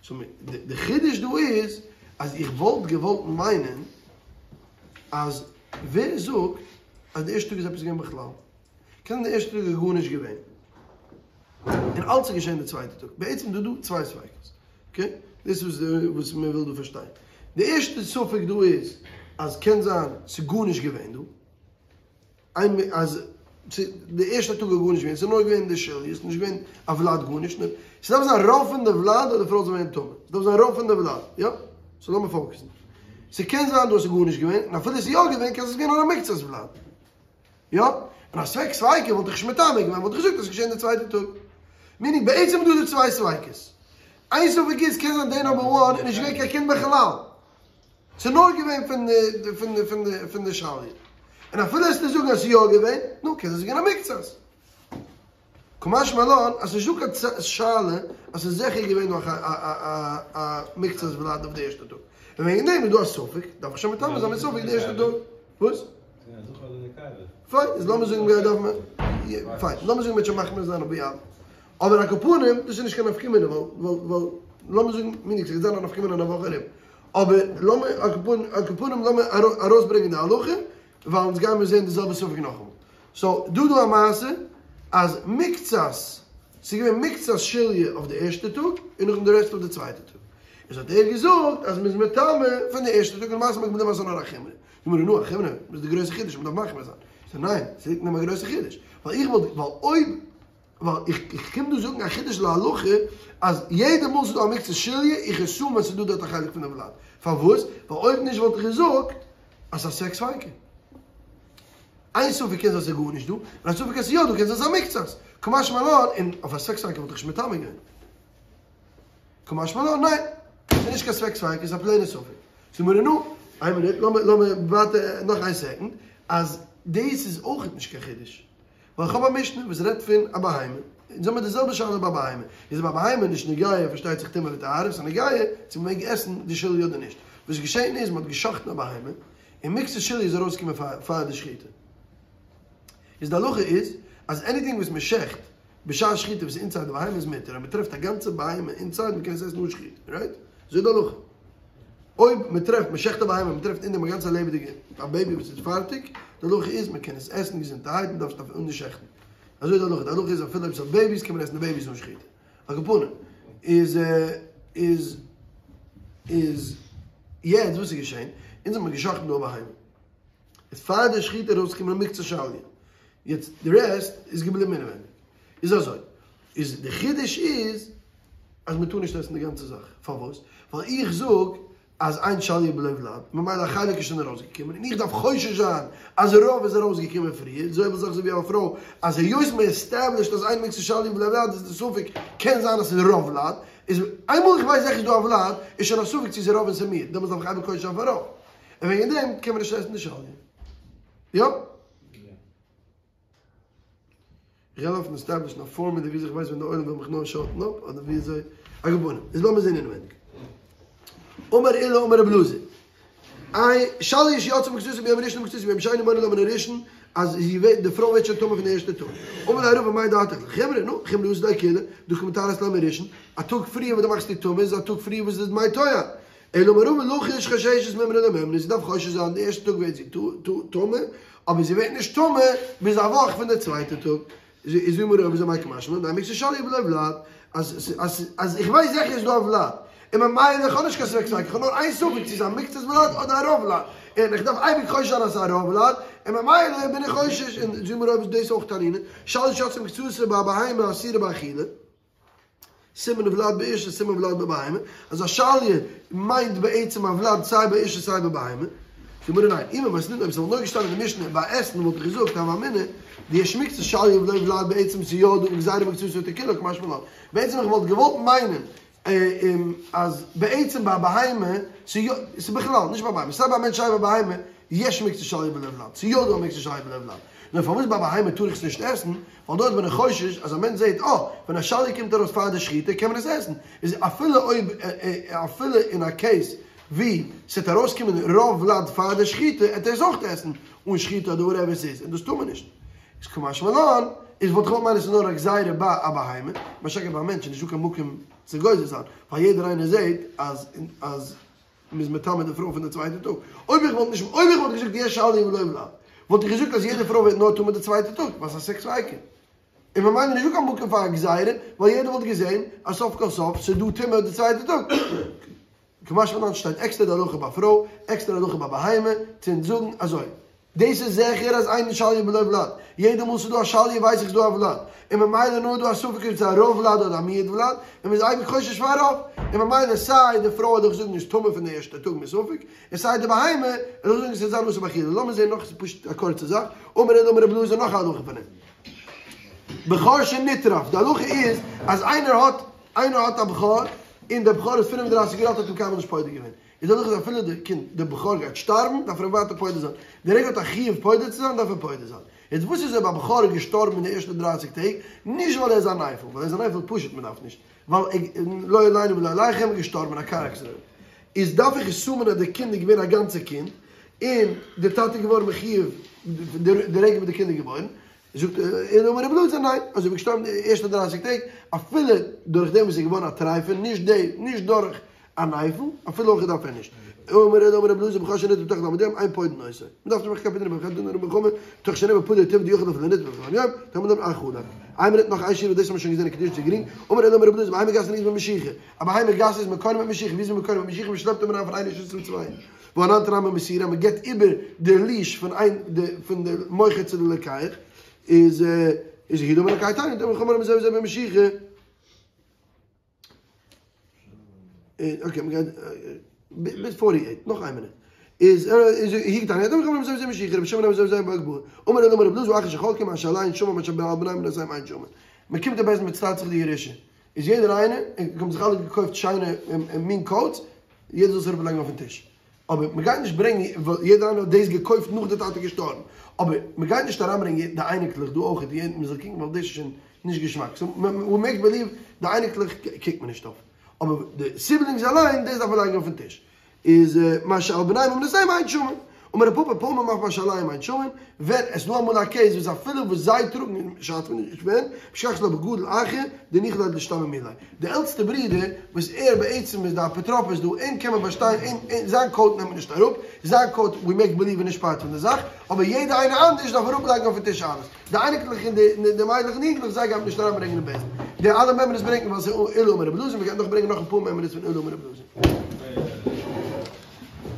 סאו די חידוש דא איז אז איך וואלט געוואלט מיינען אז ווער זאגט אז די ערשטע טאג איז עפעס געווען בכלל? קען זיין די ערשטע טאג איז גארנישט געווען און אלץ איז געשען די צווייטע טאג. בעצם דא דא צוויי ספיקות. אקעי? דאס איז וואס מען וויל דא פארשטיין. די ערשטע ספק דא איז אז קען זיין ס'איז גארנישט געווען דא. איין אז די ערשטע טאג איז גארנישט געווען, ס'איז נאר געווען די שליה, ס'איז נישט געווען א ולד גארנישט, ס'דארף זיין רוב פון די ולד אז די פרוי זאל ווערן טמא, ס'דארף זיין רוב פון די ולד, יא? סאו לאמיר פאוקעסן. ס'קען זיין דא אז ס'איז גארנישט געווען, און אפילו ס'איז יא געווען קען זיין ס'איז געווען נאר א מקצת ולד. יא? און א ספק ספיקא וואלט איך נישט מטמא געווען, וואלט איך געזאגט אז ס'איז געשען די צווייטע טאג. מיענינג בעצם איז דא די צוויי ספיקות. איין ספק איז קען זיין דעי נאמבער וואן איז נישט געווען קיין קינד בכלל. ס'איז נאר געווען פון די פון די פון די פון די שליה. און אפילו וועסטו זאגן אז ס'איז יא געווען, נו, קען זיין ס'איז געווען א מקצת. קא משמע לן אז ס'נישט דא קיין שאלה אז ס'איז זיכער געווען נאך א א א א מקצת ולד אויף די ערשטע טאג. און וועגן דעם איז דא א ספק, דארף איך שוין מטמא זיין מיט ספק די ערשטע טאג. וואס? פיין, איז לאמיר זאגן מיר דארף מען, פיין, לאמיר זאגן מ'וועט שוין מחמיר זיין אויף ביד. אבער על כל פנים, דאס איז נישט קיין נפקא מינה, ווייל ווייל ווייל לאמיר זאגן, מיניק ס'גייט זיין א נפקא מינה אין א וואך ארום. אבער לאמיר על כל פנים על כל פנים לאמיר ארויסברענגען די הלכה, ווייל אונז גיימיר זעהן די זעלבע ספק נאכאמאל. סאו דא דא א מעשה אז מקצת, ס'איז געווען מקצת שליה אויף די ערשטע טאג, און נאכדעם די רעסט אויף די צווייטע טאג. איז האט ער געזאגט אז מ'איז מטמא פון די ערשטע טאג און למעשה מ'האט געבליבן אז ס'איז נאר א חומרא. זאגט די גמרא נו א חומרא, וואס איז די גרויסע חידוש מ'דארף מחמיר זיין? זאגט ער ניין, ס'ליגט אין דעם א גרויסע חידוש, ווייל איך וואלט, ווייל אויב, ווייל איך איך קום דא זאגן א חידוש להלכה אז יעדע מאל ס'איז דא א מקצת שליה איך assume אז ס'איז דא דארט א חלק פון די ולד, פארוואס? ווייל אויב נישט וואלט איך געזאגט אז ס'איז א ספק ספיקא. איין ספק קען זיין ס'איז גארנישט דא, און א ספק אז ס'איז יא דא קען זיין ס'איז א מקצת. קא משמע לן, און אויף א ספק ספיקא וואלט איך נישט מטמא געווען. קא משמע לן, ניין, ס'איז נישט קיין ספק ספיקא, ס'איז א פלעינע ספק. זאגט די גמרא נו, איין מינוט, לאמיר לאמיר ווארטן נאך איין סעקונד, אז דאס איז אויכעט נישט קיין חידוש. ווייל איך האב א משנה וואס רעדט פון א בהמה, אונז האמיר די זעלבע שאלה ביי בהמה, איז ביי בהמה נישט נוגע פארשטייט זיך טומאה וטהרה, ס'איז נוגע צו מ'מעג עסן די שליה אדער נישט. וואס איז געשען איז מ'האט גע'שחט'ן א בהמה, און מקצת שליה איז ארויסגעקומען פאר די שחיטה. איז די הלכה איז אז עניטינג וואס מ'שעכט בשעת שחיטה וואס איז אינסייד די בהמה איז מותר, אויב מ'טרעפט א גאנצע בהמה אינסייד מ'קען עס עסן אן שחיטה, רייט? אזוי איז די הלכה. אויב מ'טרעפט, מ'שעכט א בהמה, מ'טרעפט אין דעם א גאנצע לעבעדיגע, א בעיבי וואס איז פארטיג, די הלכה איז מ'קען עס עסן געזונטערהייט, מ'דארף נישט אן שעכטן. אזוי איז די הלכה, די הלכה איז אפילו אויב ס'האט בעיביס קען מען עסן די בעיביס אן שחיטה. על כל פנים, איז איז איז יעצט וואס איז געשען? אונז האבן מיר גע'שחט'ן דא א בהמה. איז פאר די שחיטה ארויסגעקומען מקצת שליה. יעצט די רעסט איז געבליבן אינעווענדיג. איז אזוי, איז די חידוש איז אז מען טאר נישט עסן די גאנצע זאך. פארוואס? ווייל איך זאג אז אין שליה בלא ולד, ממילא א חלק איז שוין ארויסגעקומען, און איך דארף חושש זיין אז רוב איז ארויסגעקומען פריער, די זעלבע זאך אזוי ווי א פרוי, אז היות מען עסטעבלישט אז אין מקצת שליה בלא ולד איז די ספק קען זיין אז ס'איז רוב ולד, איז איינמאל איך ווייס זיכער איז דא א ולד, איז שוין א ספק צו ס'איז רוב און ס'איז מיעוט, דעמאלטס דארף איך אייביג חושש זיין פאר רוב. און וועגן דעם קען מען נישט עסן די שליה. יא? איך גיי לויפן עסטעבלישן א פארמולע וויאזוי איך ווייס ווען די עולם וויל מיך נאר שאטן אפ אדער וויאזוי על כל פנים איז לאמיר זעהן אינעווייניג אמר עולא אמר רב אלעזר איי שליה שיצאה מקצתה ביום ראשון ומקצתה ביום שני מונין לה מן הראשון אז זי ווערט די פרוי ווערט שוין טמא פון די ערשטע טאג אמר ליה רבא מאי דעתך לחומרא נו חומרא אתי לידי קולא דקא מטהרת לה מראשון א טאג פריער וואס דו מאכסט איר טמא איז א טאג פריער וואס איז דמי טוהר אלא אמר רבא לחוש חוששת מימרא למימרא, זי דארף חושש זיין די ערשטע טאג ווערט זי טמא, אבער זי ווערט נישט טמא ביז א וואך פון די צווייטע טאג, איז ווי מראה וויאזוי מאי קא משמע לן, דאין מקצת שליה בלא ולד, אז אז איך ווייס זיכער איז דא א ולד, און ממילא איך האב נישט קיין ספק ספיקא, איך האב נאר איין ספק צו ס'איז א מקצת ולד אדער א רוב ולד, און איך דארף אייביג חושש זיין אז ס'איז א רוב ולד, און ממילא בין איך חושש, און זאג מיר אויב איז דאס אויך תנינא, שליה שיצאה מקצתה בבהמה אסורה באכילה. סימן ולד באשה סימן ולד בבהמה, אז א שליה מיינט בעצם א ולד סיי ביי אשה סיי ביי בהמה. זאגט די גמרא ניין, אי במתניתין אויב ס'וואלט נאר געשטאנען אין די משנה ביי עסן וואלט איך געזאגט הוה אמינא דיש מקצת שליה בלא ולד בעצם ס'איז יא דא גזירה מקצתה לקולא קא משמע לן. בעצם איך וואלט געוואלט מיינען אז בעצם ביי א בהמה, ס'איז יא, ס'איז בכלל, נישט ביי בהמה, סיי ביי א מענטש סיי ביי בהמה, יש מקצת שליה בלא ולד, ס'איז יא דא א מקצת שליה בלא ולד. נאר פארוואס ביי בהמה טאר איך עס נישט עסן? ווייל דארט בין איך חושש אז א מענטש זעט, אה, ווען א שליה קומט ארויס פאר די שחיטה קען מען עס עסן. איז אפילו אויב, אפילו אין א קעיס ווי ס'וועט ארויסקומען רוב ולד פאר די שחיטה, עט ער עס אויך עסן אן שחיטה אדער וואטעווער ס'איז, און דאס טאר מען נישט. איז קא משמע לן, איז וואלט איך געוואלט מיינען ס'איז נאר א גזירה ביי א בהמה, מה שאין כן ביי א מענטש איז נישטא קיין מקום. צו גוזר זיין, ווייל יעדער איינער זעט אז אז מ'איז מטמא די פרוי פון די צווייטע טאג. אויב איך וואלט נישט אויב איך וואלט געזאגט יש שליה ולא ולד, וואלט איך געזאגט אז יעדע פרוי ווערט נאר טמא די צווייטע טאג, ווייל ס'איז א ספק ספיקא. און ממילא נישטא קיין מקום פאר א גזירה, ווייל יעדער וואלט געזען אז סוף כל סוף ס'איז דא טומאה די צווייטע טאג. קא משמע לן שטייט עקסטער די הלכה ביי פרוי, עקסטער די הלכה ביי בהמה, צו אונז זאגן אזוי. דאס איז זיכער אז אין שליה בלא ולד, יעדע מאל ס'איז דא א שליה ווייס איך ס'איז דא א ולד, און ממילא נאר דא א ספק אויב ס'איז א רוב ולד אדער א מיעוט ולד, און מ'איז אייביג חושש פאר רוב, און ממילא סיי די פרוי וועל איך זאגן איז טמא פון די ערשטע טאג מספק, און סיי די בהמה וועל איך זאגן ס'איז אסור באכילה. לאמיר זעהן נאך, ס'איז פשוט א קורצע זאך, אמר עולא אמר רבי אלעזר נאך א הלכה פון אים. בכור שנטרף, די הלכה איז אז איינער האט איינער האט א בכור, און דער בכור איז פינף און דרייסיג יאר אלט האט אים קיינמאל נישט פודה געווען, איז די הלכה אז אפילו די קינד די בכור גייט שטארבן דארף ער אים ווייטער פודה זיין, די רגע האט א חיוב פודה צו זיין דארף ער פודה זיין. יעצט וואס איז אויב א בכור איז געשטארבן אין די ערשטע דרייסיג טעג, נישט ווייל ער איז א נפל, ווייל ער איז א נפל פשוט מען דארף נישט, ווייל לא עלינו ולא עליכם איז געשטארבן אין א קאר עקסידענט, איז דארף איך עסומען אז די קינד איז געווען א גאנצע קינד, און די טאטע איז געווארן מחיוב די רגע וואס די קינד איז געבוירן, זאגט עולא אמר רבי אלעזר ניין, אז ער איז געשטארבן די ערשטע דרייסיג טעג, אפילו דורך דעם וואס איז געווארן א טרייפה, נישט די, נישט דורך א נפל, אפילו אויך דארף ער נישט. אמר עולא אמר רבי אלעזר בכור שנטרף בתוך למד יום, אין פודין אותו. מען דארף נישט מאכן קיין פדיון הבן, דתני רמי בר חמא, מתוך שנאמר פדה תפדה יכול אפילו נטרף בתוך למד יום, תלמוד לומר אחר חלק. איין מינוט נאך איין שורה, דאס האבן מיר שוין געזען אין קידושין ס'איז גרינג, אמר עולא אמר רבי אלעזר בהמה גסה נקנית במשיכה. א בהמה גסה איז מען קונה מיט משיכה, ווי איז מען קונה מיט משיכה? מען שלעפט אים אריין פון איין רשות צום צווייטן. והא אנן תנן במסירה, מען געבט איבער די ליעש פון איין פון די מוכר צו די לוקח, איז איז הוא דאמר לוקח תניא דאמר רבי זירא במשיכה. אקעי, מען גייט ביז פארטי עיט, נאך איין מינוט. איז איז הוא דתניא דאמר רבי זירא במשיכה, רבי שמעון אומר זה וזה בהגבהה. אמר עולא אמר רבי אלעזר אחר שחולקין מה שעליהן שמין מה שעל בניהן ובנותיהן אין שמין. מען קומט אין בית דין מען צוטיילט זיך די ירושה. איז יעדער איינער, און האבן זיך אלע געקויפט שיינע מין קאוטס, יעדער זאל עס אראפלייגן אויפן טיש. אבער מען גייט נישט ברענגען, ווייל יעדער איינער האט דאס געקויפט נאך די טאטע איז געשטארבן. אבער מען גייט נישט אריינברענגען די אייניקלעך דא אויך, מען זאל קוקן ווייל דאס איז שוין נישט געשמאק. סאו ווי מעיק בעליוו די אייניקלעך קוקט מען נישט אויף. אבער די סיבלינגס אליין, דאס דארף מען לייגן אויפן טיש. איז מה שעל בניהם ובנותיהם אין שמין. אמר רב פפא פעמים אף מה שעליהם אין שמין, ווען עס איז דא אמאל א קעיס וואס אפילו וואס זיי טראגן שאדט מען נישט ווען, משכחת לה בגדול אחר, דניחא ליה דלישתמע מיליה. די עלטסטע ברודער וואס ער בעצם איז די אפוטרופוס דא, אים קען מען באשטיין, אים זיין קאוט נעמט מען נישט אראפ, זיין קאוט ווי מעיק בעליוו איז נישט פארט פון די זאך, אבער יעדע איינער אנדערש דארף אראפלייגן אויפן טיש אלעס. די אייניקלעך און די די מיידלעך און יונגלעך זיי גייט מען נישט אריינברענגען אין בית דין. די אלע מימרות ברענגט מען ווייל ס'איז עולא אמר רבי אלעזר, מ'גייט נאך ברענגען נאך אפאר מימרות פון עולא אמר רבי אלעזר.